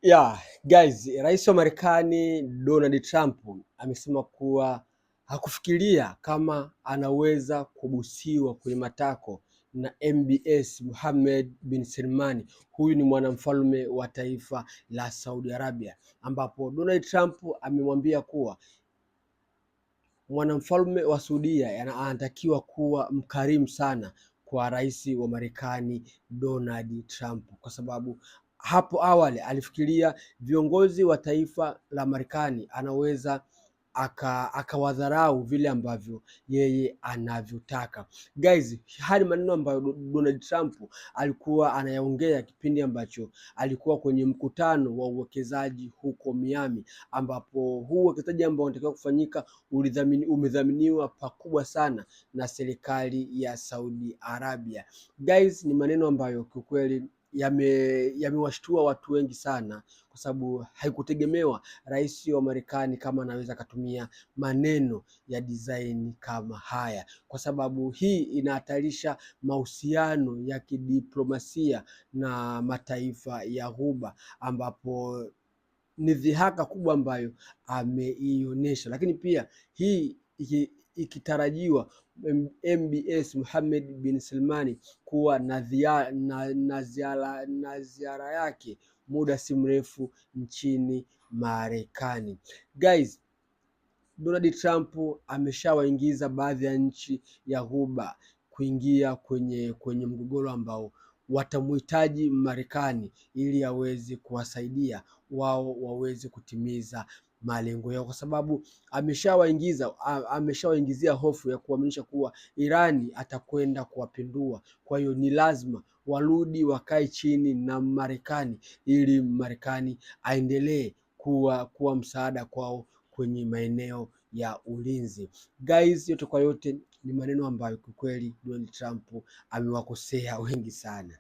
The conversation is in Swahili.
Yeah, guys, Rais wa Marekani Donald Trump amesema kuwa hakufikiria kama anaweza kubusiwa kwenye matako na MBS Mohammed bin Salman. Huyu ni mwanamfalme wa taifa la Saudi Arabia, ambapo Donald Trump amemwambia kuwa mwanamfalme wa Saudia anatakiwa kuwa mkarimu sana kwa rais wa Marekani Donald Trump kwa sababu hapo awali alifikiria viongozi wa taifa la Marekani anaweza akawadharau vile ambavyo yeye anavyotaka. Guys, haya ni maneno ambayo Donald Trump alikuwa anayaongea kipindi ambacho alikuwa kwenye mkutano wa uwekezaji huko Miami, ambapo huu uwekezaji ambao unatakiwa kufanyika umedhaminiwa pakubwa sana na serikali ya Saudi Arabia. Guys, ni maneno ambayo kiukweli yamewashtua watu wengi sana, kwa sababu haikutegemewa rais wa Marekani kama anaweza akatumia maneno ya design kama haya, kwa sababu hii inahatarisha mahusiano ya kidiplomasia na mataifa ya Ghuba, ambapo ni dhihaka kubwa ambayo ameionyesha, lakini pia hii ikitarajiwa MBS Mohammed bin Salmani kuwa na ziara yake muda si mrefu nchini Marekani. Guys, Donald Trump ameshawaingiza baadhi ya nchi ya Ghuba kuingia kwenye mgogoro ambao watamuhitaji Marekani ili aweze kuwasaidia wao waweze kutimiza malengo yao, kwa sababu ameshawaingizia hofu ya kuaminisha kuwa Irani atakwenda kuwapindua. Kwa hiyo ni lazima warudi wakae chini na Marekani ili Marekani aendelee kuwa msaada kwao kwenye maeneo ya ulinzi. Guys, yote kwa yote ni maneno ambayo kiukweli Donald Trump amewakosea wengi sana.